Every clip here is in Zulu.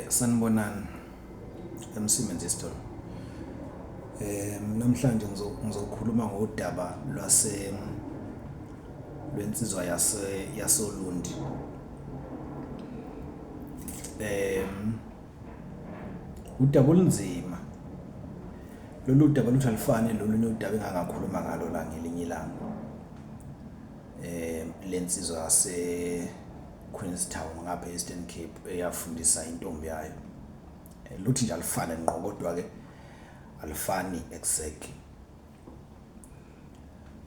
Sanibonani MC Menzisitolo. Namhlanje ngizokhuluma ngodaba lwase lwensizwa yase yasoLundi. Udaba olunzima. Lolu daba luthi alufane nolunye udaba engangakhuluma ngalo la ngelinye ilanga. Lensizwa yase Queenstown ngapha e-Eastern Cape eyafundisa intombi yayo. Luthi nje alufane ngqo kodwa-ke alufani exactly.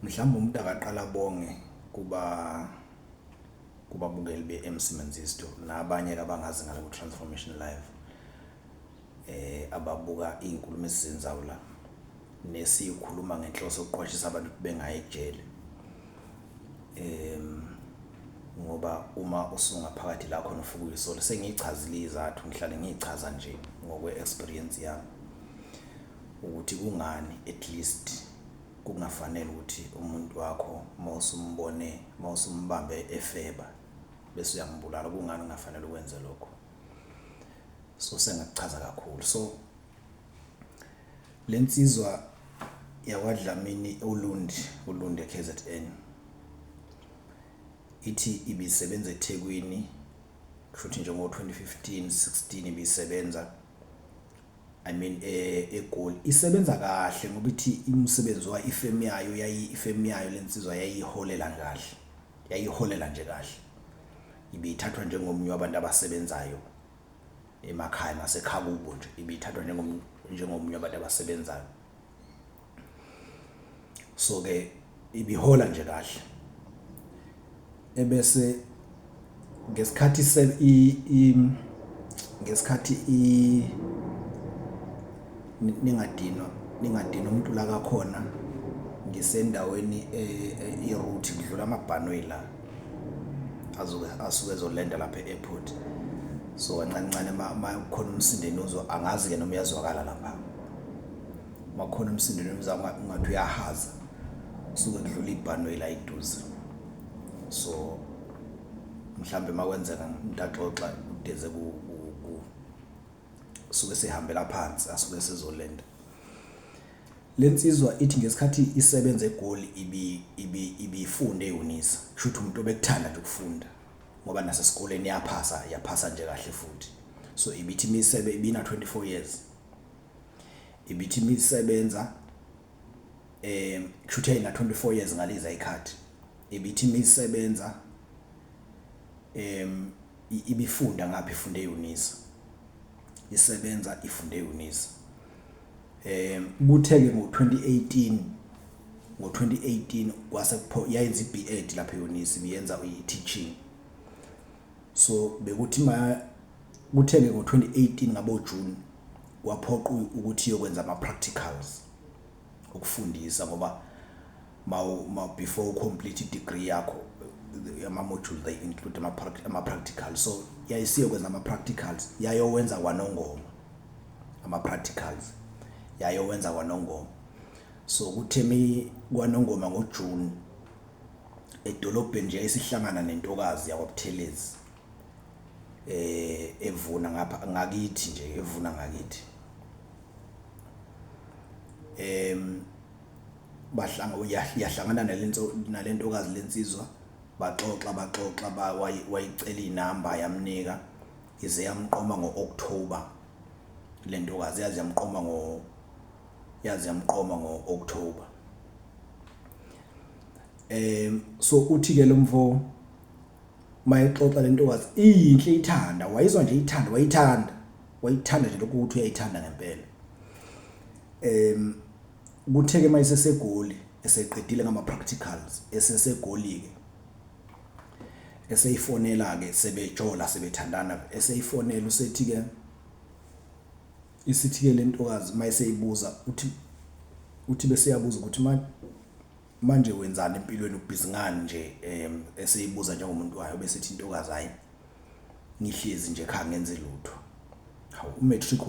Mhlawumbe umuntu akaqala abonge kuba kubabukeli be-MC Menzisto nabanye-ke abangazi ngale ku-Transformation Live ababuka iy'nkulumo esizenzayo la nesiyikhuluma ngenhloso yokuqwashisa abantu ukuthi bengayi ejele. Ngoba uma usungaphakathi la khona ufike uyisole, sengiyichazile iy'zathu ngihlale ngiyichaza nje ngokwe-experience yami ukuthi kungani at least kungafanele ukuthi umuntu wakho mawusumbone, mawusumbambe efeba bese uyambulala, kungani kungafanele ukwenze lokho. So sengakuchaza kakhulu. So le nsizwa yakwaDlamini uLundi, uLundi e-K_Z_N ithi ibisebenza eThekwini kushuthi nje ngo-2015 16 ibisebenza, I mean eGoli, isebenza kahle ngoba ithi umsebenzi wayo, ifemu yayo yayi ifemu yayo lensizwa yayiholela kahle, yayiholela nje kahle, ibithathwa njengomunye wabantu abasebenzayo emakhaya nasekhaya kubo nje, ibithathwa njengomunye wabantu abasebenzayo. So-ke ibihola nje kahle, ebese ngesikhathi ngesikhathi ningadinwa, ningadinwa umuntu la kakhona ngisendaweni i-route kudlula amabhanoyi la azoke asuke ezolenda lapha e-airport. So kancane kancane uma kukhona umsindo eniwuzwa, angazi-ke noma uyazwakala lapha, uma kukhona umsindo eniwuzwa ungathi uyahaza kusuke kudlula ibhanoyi la eduze. So mhlambe uma kwenzeka umuntu axoxa kudeze suke sehambela phansi asuke sezolenda. Le nsizwa ithi ngesikhathi isebenza eGoli ibifunda e-Unisa, kusho ukuthi umuntu obekuthanda nje ukufunda ngoba nasesikoleni yaphasa, yaphasa nje kahle futhi. So ibithi misebe ibina 24 years, ibithi misebenza kusho ukuthi yayina 24 years ngaleza ikhathi, ibithi misebenza ibifunda ngapha ifunde e-Unisa, isebenza ifunde e-Unisa. Kuthe-ke ngo-2018, ngo-2018 kwase yayenza i-B.Ed lapha e-Unisa, ibiyenza i-teaching. So bekuthi ma kuthe-ke ngo-2018 ngabo June kwaphoqa ukuthi iyokwenza ama-practicals ukufundisa ngoba ma before u-complete i-degree yakho ama-module they include ama-practicals. So yayisiyokwenza ama-practicals, yayowenza kwaNongoma ama-practicals, yayowenza kwaNongoma. So kuthe mi kwaNongoma ngoJune edolobheni nje esihlangana nentokazi yakwaButhelezi evuna ngapha ngakithi nje, evuna ngakithi. Bahlanga yahlangana nalentokazi lensizwa, baxoxa baxoxa wayicela inamba yamnika, ize yamqoma ngo-October lentokazi, yaze yamqoma ngo yaze yamqoma ngo-October. So uthi ke lo mfo mayexoxa lentokazi iyinhle ithanda, wayizwa nje ithanda, wayithanda, wayithanda nje lokhu ukuthi uyayithanda ngempela. Kuthe ke mayiseseGoli eseqedile ngama practicals, eseseGoli ke eseyifonela ke sebejola sebethandana, eseyifonela usethi ke isithi ke lentokazi mayiseyibuza uthi bese yabuza ukuthi manje wenzani empilweni, ubhizi ngani nje, eseyibuza njengomuntu wayo, bese ithi intokazi hayi ngihlezi nje ekhaya ngenze lutho. Hawu, u-matric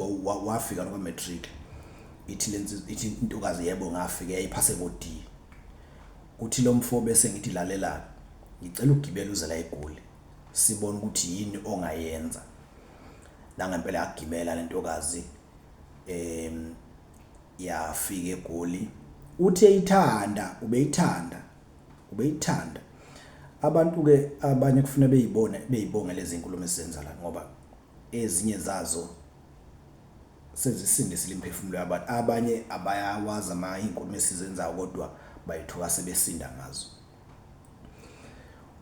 wafika kwa matric, ithi lensizwa, ithi intokazi yebo ngafika, yayiphase ngo D. Uthi lo mfo bese ngithi lalela, ngicela ugibele uze la eGoli sibone ukuthi yini ongayenza. Nangempela yagibela lentokazi yafika eGoli. Uthi eyithanda, ubeyithanda, ubeyithanda. Abantu ke abanye kufuna beyibone, beyibonge lezi nkulumo esizenza la, ngoba ezinye zazo sezisindisile imiphefumulo yabantu. Abanye abayawazi ama izinkulumo esizenzayo, kodwa bayithuka sebesinda ngazo.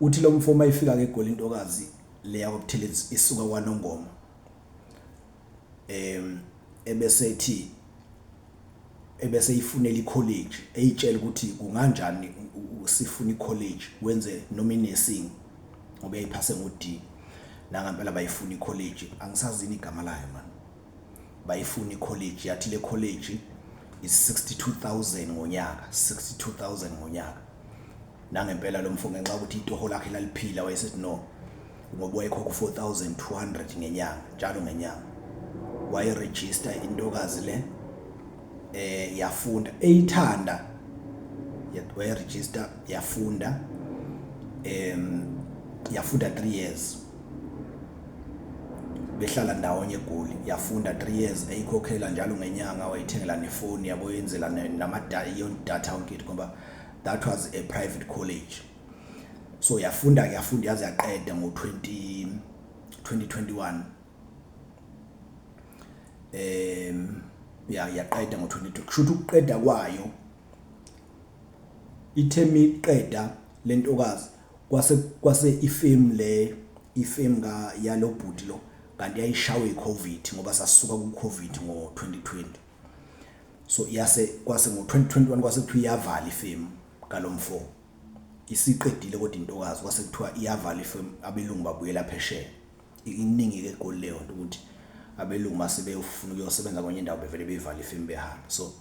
Uthi lo mfo uma ifika ke eGoli intokazi le yakwaButhelezi isuka kwaNongoma, ebese ethi ebese ifunela i-college, eyitshela ukuthi kunganjani sifuna i-college wenze noma i-nursing, ngoba yayiphase ngo-D. Nangempela bayifuna i-college, angisazini igama layo man. Bayifuna i-college, yathi le college is 62,000 ngonyaka, 62,000 ngonyaka. Nangempela lo mfo, ngenxa yokuthi itoho lakhe laliphila, wayesethi no, ngoba wayekhokha u-4200 ngenyanga, njalo ngenyanga. Wayeregister intokazi le, yafunda eyithanda, wayeregister, yafunda, yafunda 3 years, behlala ndawonye eGoli. Yafunda 3 years, eyikhokhela njalo ngenyanga, wayithengela nefoni yabo, yenzela nama data yonke into, ngoba that was a private college. So yafunda ke, yafunda yaze yaqeda ngo 20 2021. Ya, yaqeda ngo 22. Kusho ukuthi ukuqeda kwayo, ithe iqeda lentokazi, kwase ifirm le, ifirm ka yalo bhuti lo, kanti yayishawe iCovid, ngoba sasuka ku Covid ngo 2020. So yase kwase ngo 2021 kwase kuthiwa iyavala ifirm kalomfo, isiqedile kodwa intokazi. Kwase kuthiwa iyavala ifirm, abelungu babuyela phesheya. Iningi ke eGoli leyo nto, ukuthi abelungu mase beyofuna ukuyosebenza kwenye indawo, bevele beyivala ifirm, behamba. So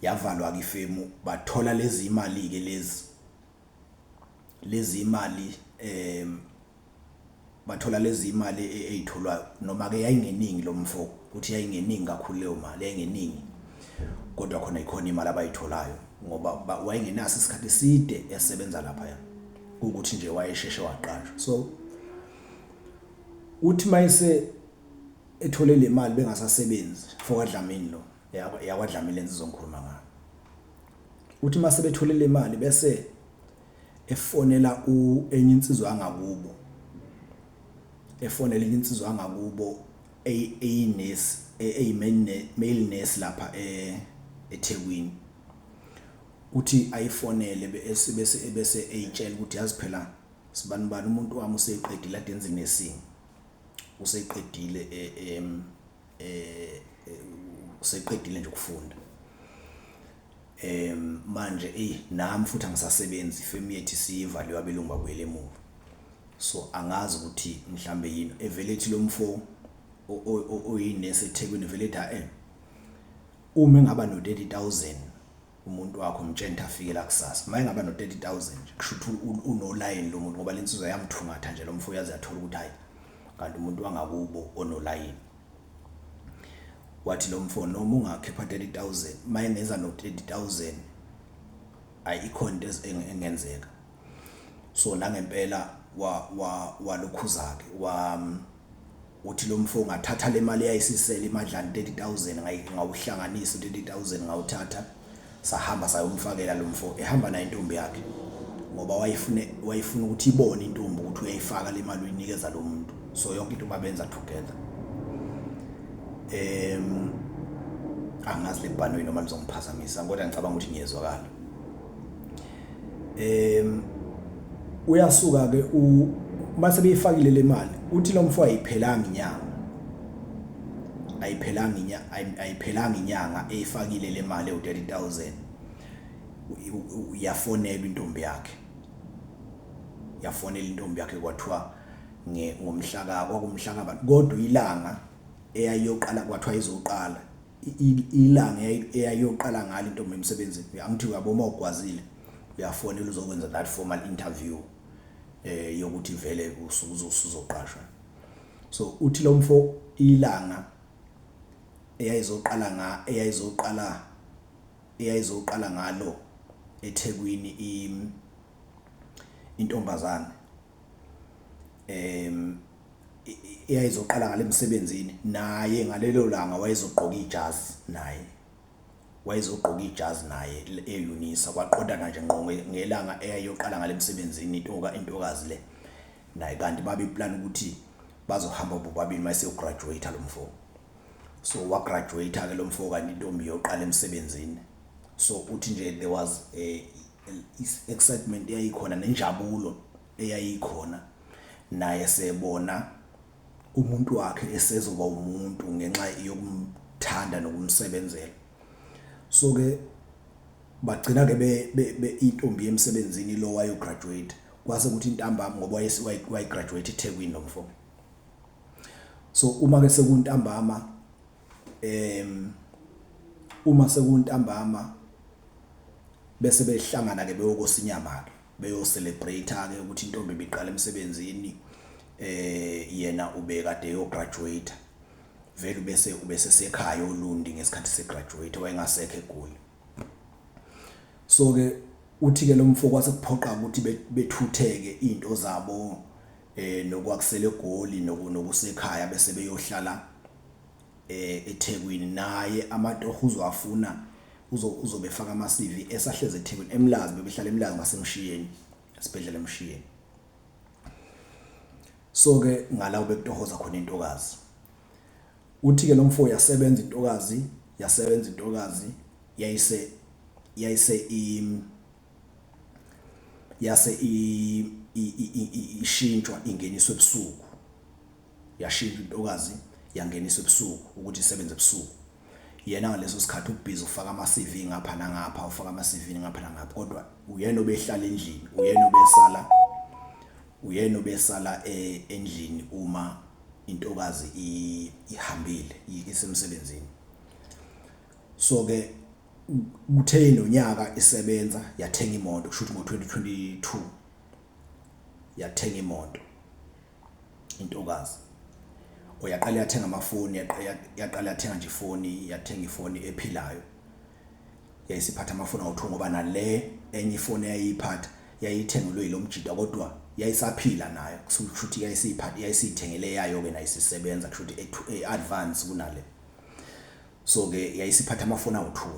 yavalwa ke ifirm, bathola lezi imali ke, lezi imali, bathola lezi imali eyitholwa, noma ke yayingeningi lo mfo ukuthi yayingeningi kakhulu leyo mali, yayingeningi, kodwa khona ikhona imali abayitholayo, ngoba wayengenaso isikhathi eside esebenza lapha, ukuthi nje wayesheshe waqashwa. So uthi mayise ethole le mali, bengasasebenzi fokaDlamini lo, yakwaDlamini lensizwa ngikhuluma ngayo, uthi mase bethole le mali, bese efonela enye insizwa yangakubo, efonela enye insizwa yangakubo eyinesi, eyi male nurse lapha eThekwini. Uthi ayifonele, bese eyitshela ukuthi, "Yazi phela sibani bani, umuntu wami useyiqedile, ade enza nursing, useqedile, useqedile nje ukufunda. Manje ey, nami futhi angisasebenzi, ifirm yethu siyivaliwe, abelungu babuyele emuva, so angazi ukuthi mhlambe yini." Evele ethi lo mfo oyinesi eThekwini, vele ethi, uma engaba no 30,000 umuntu wakho, mtshela afike la kusasa. Uma engaba no 30,000 nje, kusho ukuthi unolayini lo muntu," ngoba lensizwa yamthungatha nje lo mfo, yaze yathola ukuthi hayi, kanti umuntu wangakubo onolayini. Wathi lo mfo, noma ungakhipha 30,000, mayengeza no 30,000, ayi, ikhona into engenzeka. So nangempela wa wa walokhuza ke, wa uthi lo mfo, "Ngathatha le mali eyayisisele imadlana, 30,000, ngawuhlanganisa 30,000, ngawuthatha, sahamba sayomfakela lo mfo, ehamba naye intombi yakhe, ngoba wayefuna ukuthi ibone intombi ukuthi uyayifaka le mali, uyinikeza lo muntu." So yonke into babenza together. Angazi le bhanoyi noma lizongiphazamisa, kodwa ngicabanga ukuthi ngiyezwakala. Uyasuka ke, mase beyifakile le mali, uthi lo mfo ayiphelanga inyanga, ayiphelanga inyanga, ayiphelanga inyanga eyifakile le mali ewu30000, yafonelwa intombi yakhe, yafonela intombi yakhe, kwathiwa ngomhla ka kwakumhla kabani, kodwa ilanga eyayiyoqala, kwathiwa izoqala, ilanga eyayiyoqala ngalo intombi emsebenzini. Angithi uyabo, uma ugwazile uyafonela uzokwenza that formal interview yokuthi vele usuzoqashwa. So uthi lo mfo, ilanga eyayizoqala ngalo eThekwini intombazane. eyayizoqala ngale msebenzini naye ngalelo langa wayezogqoka ijazi naye wayezogqoka ijazi naye e-Unisa. Kwaqondana nje ngqo ngelanga eyayiyoqala ngale msebenzini intoka intokazi le naye, kanti babe plan ukuthi bazohamba bobabili mase ugraduate lo mfo. So wagraduate ke lo mfo, kanti intombi yoqala emsebenzini. So uthi nje there was a excitement eyayikhona nenjabulo eyayikhona, naye sebona umuntu wakhe esezoba umuntu ngenxa yokumthanda nokumsebenzela. So ke bagcina ke be intombi emsebenzini lo wayo graduate, kwase kuthi intambama, ngoba wayegraduate eThekwini lo mfo. So uma ke sekuntambama, uma sekuntambama bese behlangana ke beyokosa inyama ke, beyo celebrate ke ukuthi intombi ibiqala emsebenzini, yena ubekade yo graduate vele, bese ubese sekhaya oLundi ngesikhathi segraduate, wayengasekho eGoli. So ke uthi ke lo mfo kwase kuphoqa ukuthi bethutheke izinto zabo nokwakusele eGoli nokusekhaya, bese beyohlala eThekwini. Naye amatoho uzowafuna, uzobe efaka ama CV esahleze eThekwini eMlazi, bebehlala eMlazi ngasemshiyeni, esibhedlela emshiyeni. So ke ngala ubekutohoza khona intokazi. Uthi ke lo mfo yasebenza intokazi, yasebenza intokazi, yayise i yase ishintshwa, ingeniswe ebusuku. Yashintshwa intokazi, yangeniswa ebusuku ukuthi isebenze ebusuku. Yena ngaleso sikhathi ubhizi ufaka ama CV ngapha nangapha, ufaka ama CV ngapha nangapha, kodwa uyena obehlala endlini, uyena obesala endlini uma intokazi ihambile isemsebenzini. So ke kuthe nonyaka isebenza yathenga imoto, kusho ukuthi ngo2022 yathenga imoto intokazi. Uyaqala yathenga amafoni, yaqala yathenga nje ifoni, yathenga ifoni ephilayo. Yayisiphatha amafoni awu2, ngoba nale enye ifoni eyayiphatha yayithengelwe yilomjida, kodwa yayisaphila nayo. Kusho ukuthi yayisiphatha, yayisithengele yayo ke nayo isisebenza, kusho ukuthi advance kunale. So ke yayisiphatha amafoni awu2.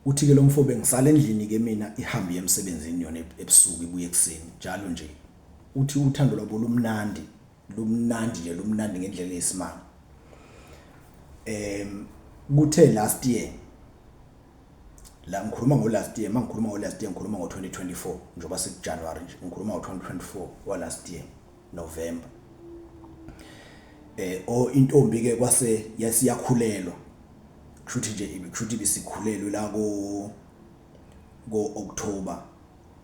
Uthi ke lo mfo, bengisala endlini ke mina, ihambe emsebenzini yona ebusuku, ibuye ekseni njalo nje. Uthi uthando lwabo lumnandi, lumnandi nje, lumnandi ngendlela eyisimanga. Kuthe last year la, ngikhuluma ngo last year, mangikhuluma ngo last year ngikhuluma ngo 2024, njengoba siku January nje, ngikhuluma ngo 2024 wa last year November. O intombi ke kwase yasiyakhulelwa, kushuthi nje kushuthi bisikhulelwe la ko October,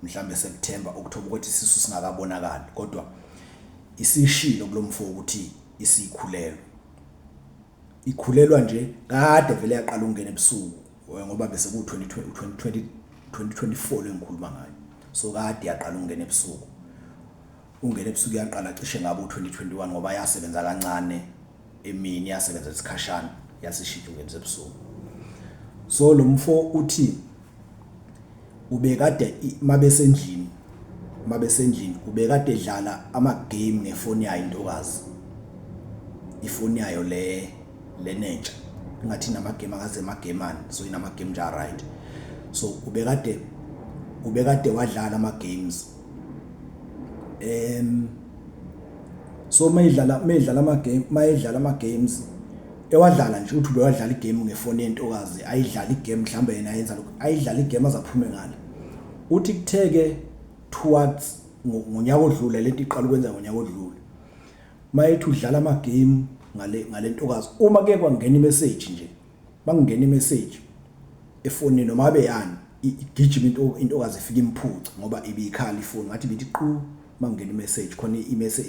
mhlambe September, October, kodwa isisu singakabonakali, kodwa isishilo kulomfo ukuthi isikhulelwe. Ikhulelwa nje kade vele yaqala ukungena ebusuku, ngoba bese ku 2020 2024 lengikhuluma ngayo. So kade yaqala ukungena ebusuku, ungena ebusuku yaqala cishe ngabe u2021, ngoba yasebenza kancane emini, yasebenza isikhashana, yasishintsha ungenisa ebusuku. So lo mfo uthi ubekade mabesendlini ubekade edlala ama game ngefoni yayo intokazi, ifoni yayo le lenentsha, ngathi inama game, akaze ama game ani, so inama game nje, right. So ubekade wadlala ama games. So mayidlala ama games, ewadlala nje, uthi ubewadlala igame ngefoni yentokazi, ayidlala igame, mhlambe yena ayenza lokho, ayidlala igame azaphume ngale. Uthi kutheke towards ngonyaka odlule, lento iqala ukwenza ngonyaka odlule, mayethi udlala ama game ngale ntokazi, uma ke kwangena imessage nje, bangena imessage efonini noma abe yani, igijima into intokazi ifika imphuca, ngoba ibikhala ifoni, ngathi bithi qu mangena imessage khona, imessage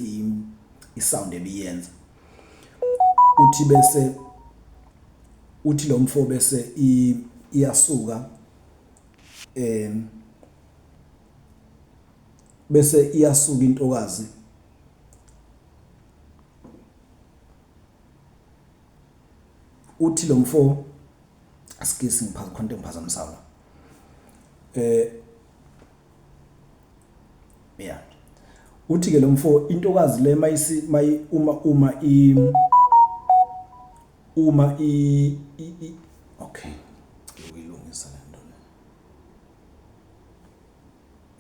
isound ebiyenza. Uthi bese uthi lo mfo bese iyasuka, bese iyasuka intokazi, uthi lo mfo, asikisi ngiphaza khona into engiphazamisayo la. Yeah, Uthi ke lo mfo intokazi le mayisi mayi uma uma i uma i okay ukuyilungisa le nto le.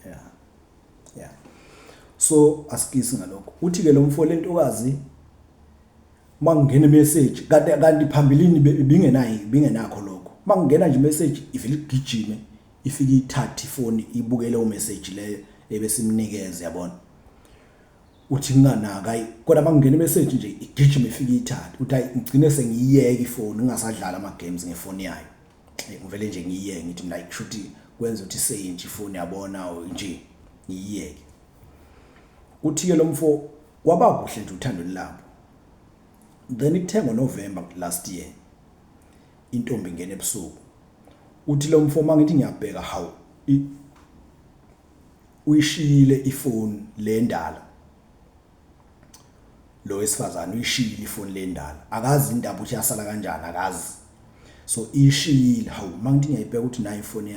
Yeah. Yeah. So asikisi ngalokho. Uthi ke lo mfo lentokazi makungena message kanti kanti phambilini ibingenayo ibingenakho lokho. Makungena nje message ivele igijime ifike ithathe ifoni ibukele umessage leyo ebesimnikeza yabona. Uthi nginganaka ayi kodwa makungena imessage nje igijime ifike ithathe. Uthi ayi ngigcine sengiyiyeka ifoni ngingasadlala ama games ngefoni yayo. Ngivele nje ngiyiyeke ngithi mina kushuthi kwenza ukuthi iseyintsha ifoni yabona nje ngiyiyeke. Uthi-ke lo mfo kwaba kuhle nje uthando labo. Then kuthe ngoNovember last year intombi ingena ebusuku. Uthi lo mfo mangithi ngiyabheka hawu uyishiyile ifoni le ndala. Lo wesifazane uyishiyile ifoni le ndala. Akazi indaba ukuthi yasala kanjani akazi. So ishiyile hawu mangithi ngiyayibheka ukuthi nayi ifoni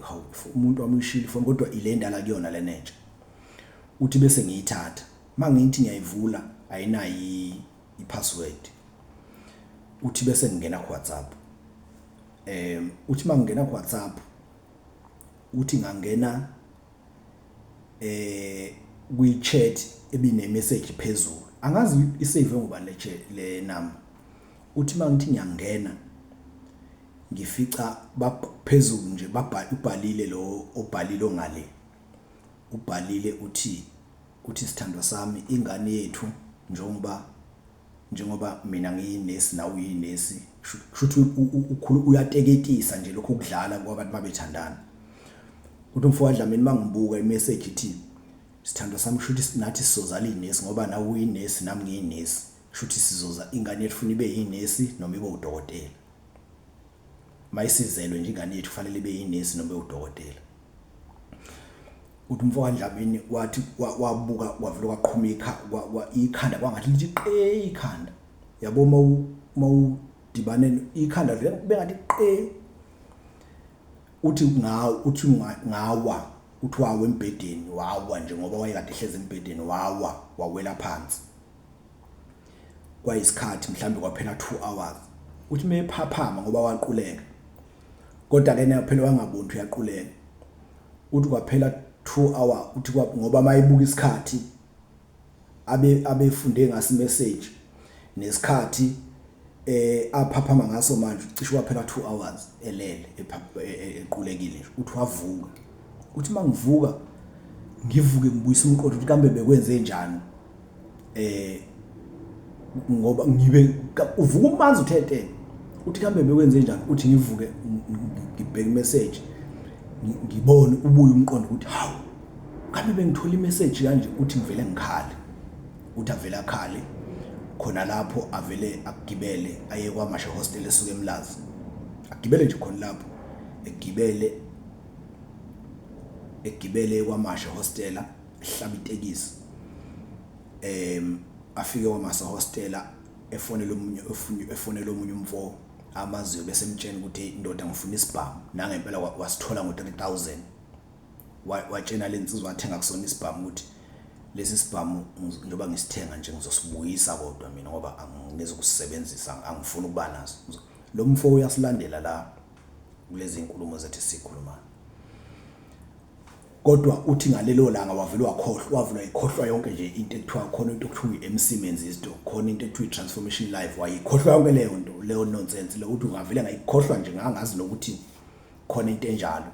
hawu umuntu wami uyishiyile ifoni kodwa ile ndala kuyona lena entsha. Uthi bese ngiyithatha. Mangithi ngiyayivula ayinayo i-password. Uthi bese ngingena ku WhatsApp. Uthi mangingena ku WhatsApp uthi ngangena kwi chat ebine message phezulu. Angazi isave ngubani le chat le number. Uthi mangithi ngiyangena ngifica phezulu nje ubhalile lo obhalile ongale. Ubhalile uthi uthi sithandwa sami ingane yethu njengoba njengoba mina ngiyinesi nawe uyinesi kushuthi uyateketisa nje lokhu kudlala kwabantu babethandana. Uthi umfo kaDlamini mangibuka imessage ithi sithandwa sami kushuthi nathi sizozala inesi ngoba nawe uyinesi nami ngiyinesi kushuthi sizoza ingane yethu funa ibe yinesi noma ibe udokotela. Mayisizelwe nje ingane yethu kufanele ibe yinesi noma ibe udokotela. Uthi umfo kaDlamini wathi wabuka wavele kwaqhuma ikhanda kwangathi lithi qe ikhanda. Yabo mawudibane ikhanda vele bengathi qe. Uthi ngawo uthi ngawa uthi wawa embhedeni wawa nje ngoba wayekade ehlezi embhedeni wawa wawela phansi. Kwayisikhathi mhlambe kwaphela 2 hours. Uthi mephaphama ngoba waquleka. Kodwa ke naye phela wangaboni ukuthi uyaquleka. Uthi kwaphela 2 hour uthi ngoba mayibuka isikhathi abe abefunde ngaso message nesikhathi aphaphama ngaso manje cishe kwaphela 2 hours elele equlekile nje. Uthi wavuka. Uthi mangivuka ngivuke ngibuyisa umqondo ukuthi kambe bekwenze njani ngoba ngibe uvuka umanzi uthethe. Uthi kambe bekwenze njani. Uthi ngivuke ngibheke imessage ngibone ubuye umqondo ukuthi hawu kambe bengithola imessage kanje. Uthi ngivele ngikhale. Uthi avele akhale khona lapho avele agibele aye kwaMashe hostel esuke eMlazi. Agibele nje khona lapho egibele egibele kwaMashe hostela ehlaba itekisi. Afike kwaMashe hostela efonela omunye efonela omunye umfo amaziyo bese emtshela ukuthi indoda ngifuna isibhamu. Nangempela wasithola ngo3000. Watshena lensizwa wathenga kusona isibhamu ukuthi lesi sibhamu njengoba ngisithenga nje ngizosibuyisa kodwa mina ngoba angizukusebenzisa angifuni ukuba naso. Lo mfo uyasilandela la kulezi inkulumo zethu esikhulumayo. Kodwa uthi ngalelo langa wavele wakhohlwa wavele wayikhohlwa yonke nje into ekuthiwa khona into ekuthiwa i-MC Menzisto khona into ekuthiwa i-Transformation Live wayikhohlwa yonke leyo nto leyo nonsense le. Uthi ungavele ngayikhohlwa nje ngangazi nokuthi khona into enjalo.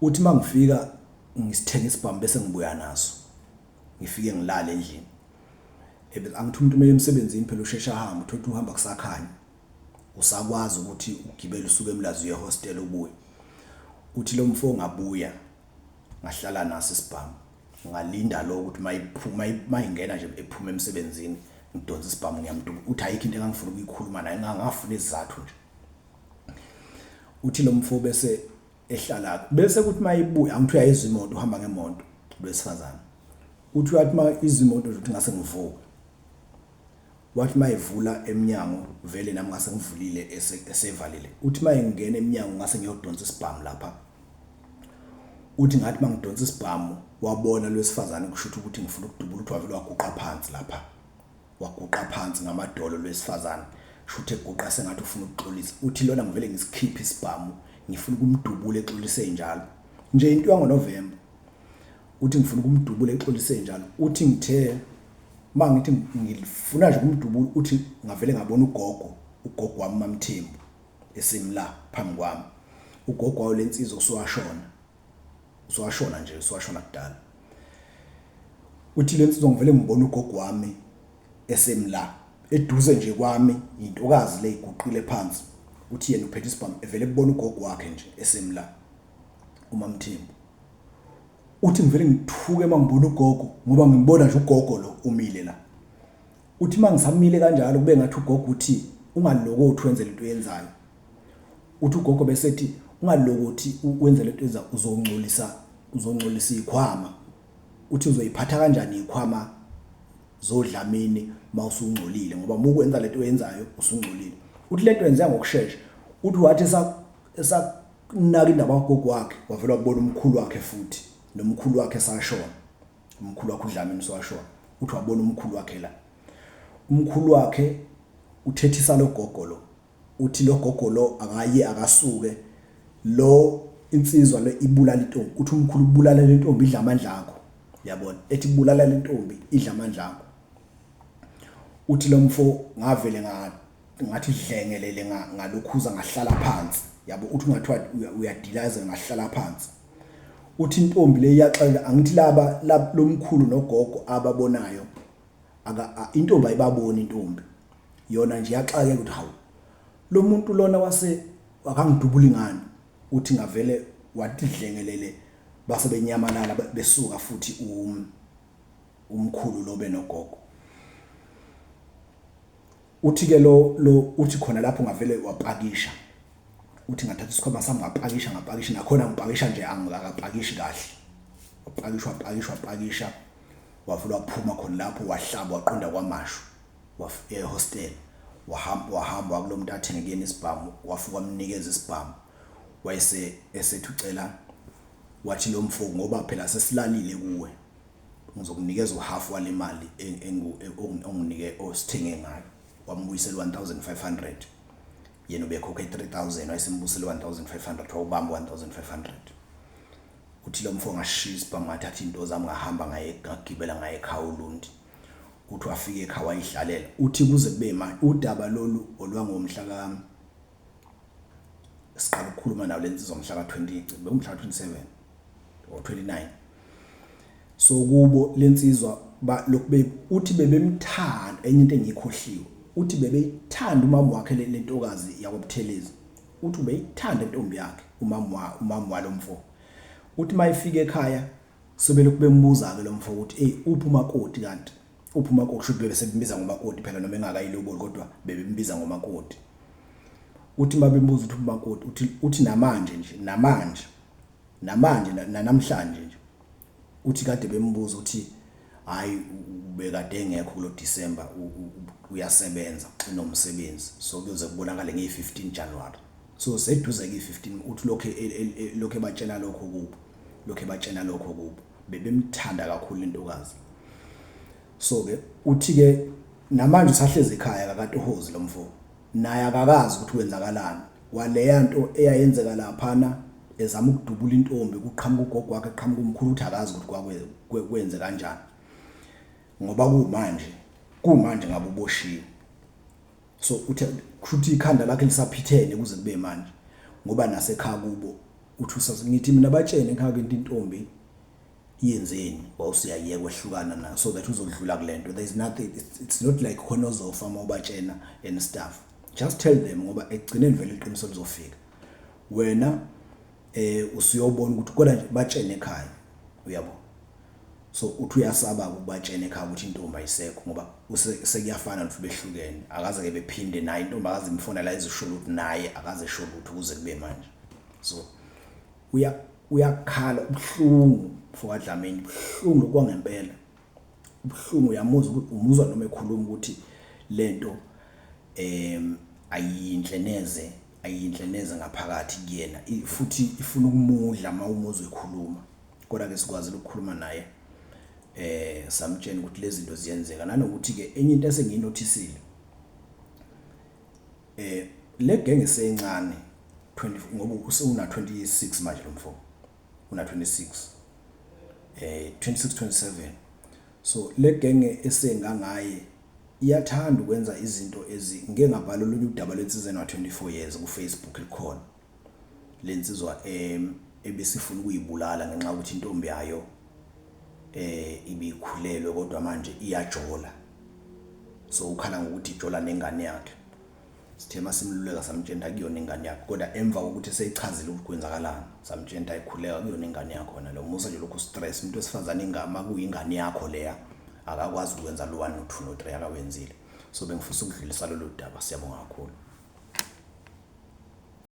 Uthi mangifika ngisithenga isibhamu bese ngibuya naso ngifike ngilale endlini. Angithi umuntu uma emsebenzini phela usheshe ahambe uthola ukuthi uhamba kusakhanya usakwazi ukuthi ugibele usuke eMlazi uye hostel ubuye. Uthi lo mfo ngabuya ngahlala naso isibhamu ngalinda lo ukuthi mayiphuma mayingena nje ephuma emsebenzini ngidonsa isibhamu ngiyamduba. Uthi ayikho into engangifuna ukuyikhuluma naye ngangafuna isizathu nje. Uthi lo mfo bese ehlala bese kuthi mayibuya angithi uyayizwa imoto uhamba ngemoto lwesifazane. Uthi uyathi ma izwa imoto nje uthi ngase ngivuke. Wathi mayivula eminyango vele nami ngase ngivulile esevalile. Uthi mayingena eminyango ngase ngiyodonsa isibhamu lapha. Uthi ngathi mangidonsa isibhamu wabona lwesifazane kushuthi ukuthi ngifuna ukudubula, uthi wavele waguqa phansi lapha, waguqa phansi ngamadolo lwesifazane, shuthi eguqa sengathi ufuna ukuxolisa. Uthi lona ngivele ngisikhiphe isibhamu ngifuna ukumdubula exolise njalo nje, into yangoNovember. Uthi ngifuna ukumdubula exolise njalo. Uthi ngithe mangithi ngifuna nje ukumdubula, uthi ngavele ngabona ugogo, ugogo wami MaMthembu esimla phambi kwami. Ugogo wayo lensizwa usuwashona, usuwashona nje, usuwashona kudala. Uthi lensizwa ngivele ngibona ugogo wami esemla eduze nje kwami, intokazi le iguqile phansi. Uthi yena uphethe isibhamu, evele kubona ugogo wakhe nje esemla uMaMthembu. Uthi ngivele ngithuke mangibona ugogo, ngoba ngibona nje ugogo lo umile la. Uthi mangisamile kanjalo kube ngathi ugogo uthi ungalokothi wenze lento oyenzayo. Uthi ugogo bese ethi ungalokothi wenze lento oyenzayo, uzongcolisa, uzongcolisa izikhwama. Uthi uzoyiphatha kanjani izikhwama zoDlamini mawusungcolile, ngoba mukwenza lento oyenzayo usungcolile. Uthi lento yenzeka ngokusheshsha. Uthi wathi esanaka indaba kagogo wakhe, wavela kubona umkhulu wakhe futhi, nomkhulu wakhe esashona, umkhulu wakhe uDlamini uswashona. Uthi wabona umkhulu wakhe la, umkhulu wakhe uthethisa lo gogo lo, uthi lo gogo lo akaye akasuke lo, insizwa le ibulala intombi. Uthi umkhulu ubulala lentombi idla amandla akho, yabona, ethi bulala lentombi idla amandla akho. Uthi lo mfo ngavele ngathi dlengelele ngalokhuza ngahlala phansi, yabo. Uthi ungathiwa uyadilaza, ngahlala phansi. Uthi intombi le iyaxela, angithi laba lomkhulu nogogo ababonayo, aka intombi ayibaboni. Intombi yona nje yaxakeka ukuthi hawu, lo muntu lona wase akangidubula ingane. Uthi ngavele wathi dlengelele, base benyamalala besuka futhi umkhulu lo benogogo. Uthi ke lo uthi khona lapho ngavele wapakisha. Uthi ngathatha isikhwama sami ngapakisha, ngapakisha nakhona ngipakisha nje, angikapakishi kahle. Wapakisha, wapakisha, wapakisha, wavula waphuma khona lapho, wahlaba waqonda kwaMashu ehostel. Wahamba, wahamba kulo muntu athenge kuyena isibhamu, wafika wamnikeza isibhamu, wayese esethi ucela, wathi lo mfo ngoba phela sesilalile kuwe, ngizokunikeza uhalf wale mali onginike osithenge ngayo. Wambuyisela 1500, yena ubekhokhe 3000, wayesembusela 1500, wawubamba 1500. Uthi lo mfo ngashiya isibhamu, ngathatha into zami, ngahamba ngaye, ngagibela ngaye ekhaya uLundi. Uthi wafika ekhaya wayihlalela. Uthi kuze kube manje udaba lolu olwangomhla ka siqala ukukhuluma nawo lensizwa mhla ka 20, bekumhla ka 27 or 29. So kubo lensizwa lokhu uthi bebemthanda. Enye into engiyikhohliwe, uthi bebeyithanda umama wakhe lentokazi yakwaButhelezi. Uthi ubeyithanda intombi yakhe umama walomfo. Uthi mayifika ekhaya sebelokhu bembuza ke lo mfo ukuthi hey, uphi umakoti kanti, uphi umakoti? Kusho bebe sebembiza ngomakoti phela noma engakayiloboli, kodwa bebembiza ngomakoti. Uthi mabembuza ukuthi umakoti, uthi namanje nje, namanje, namanje, namhlanje nje, uthi kade bembuza, uthi hayi, ubekade engekho kulo December, uyasebenza, unomsebenzi, so kuyoze kubonakale nge-15 January, so seduze ke-15. Uthi lokho ebatshela lokho kubo, lokho ebatshela lokho kubo, bebemthanda kakhulu intokazi. So ke uthi ke namanje usahlezi ekhaya kakatohozi lo mfo, naye akakazi ukuthi kwenzakalani kwaleya nto eyayenzeka laphana, ezama ukudubula intombi, kuqhamuka ugogo wakhe, qhamuka umkhulu. Uthi akazi ukuthi kwenze kanjani, ngoba kumanje ngabe uboshiwe. So uthe kushuthi ikhanda lakhe lisaphithene kuze kube manje, ngoba nasekhaya kubo uthi ngithi mina batshene ekhaya into intombi yenzeni, wawusuyayeka wehlukana nayo so that uzodlula kulento. There is nothing, it's not like khona ozofa uma ubatshena and stuff. Just tell them, ngoba ekugcineni vele iqiniso lizofika. Wena usuyobona ukuthi, kodwa nje batshene ekhaya, uyabo. So uthi uyasaba ukubatshena ekhaya ukuthi intombi ayisekho, ngoba sekuyafana nokuthi behlukene, akaze ke bephinde naye intombi akaze imfona la ezisho ukuthi naye akaze esho lutho kuze kube manje. So uyakhala ubuhlungu mfokaDlamini, ubuhlungu kwangempela, ubuhlungu. Uyamuzwa, umuzwa noma ekhuluma ukuthi lento ayinhle neze. Ayinhle neze ngaphakathi kuyena futhi ifuna ukumudla uma umuzwa ekhuluma. Kodwa-ke sikwazile ukukhuluma naye samtshela ukuthi lezi zinto ziyenzeka nanokuthi-ke enye into esengiyinothisile le genge esencane 20 ngoba usewuna 26 manje lo mfo una 26 26 27. So le genge esengangaye iyathanda ukwenza izinto ezi ngeke ngabhala olunye udaba lwensizwa ena 24 years ku Facebook likhona lensizwa ebesifuna ukuyibulala ngenxa yokuthi intombi yayo ibikhulelwe kodwa manje iyajola. So ukhala ngokuthi ijola nengane yakhe. Sithe masimluleka samtshela akuyona ingane yakhe, kodwa emva kokuthi eseyichazile ukuthi kwenzakalani samtshela ayikhuleka kuyona ingane yakhona lo musa nje lokhu stress umuntu wesifazane ingama kuyingane yakho leya akakwazi ukwenza lo 1 no 2 no 3 akawenzile. So bengifisa ukudlulisa lolu daba. Siyabonga kakhulu.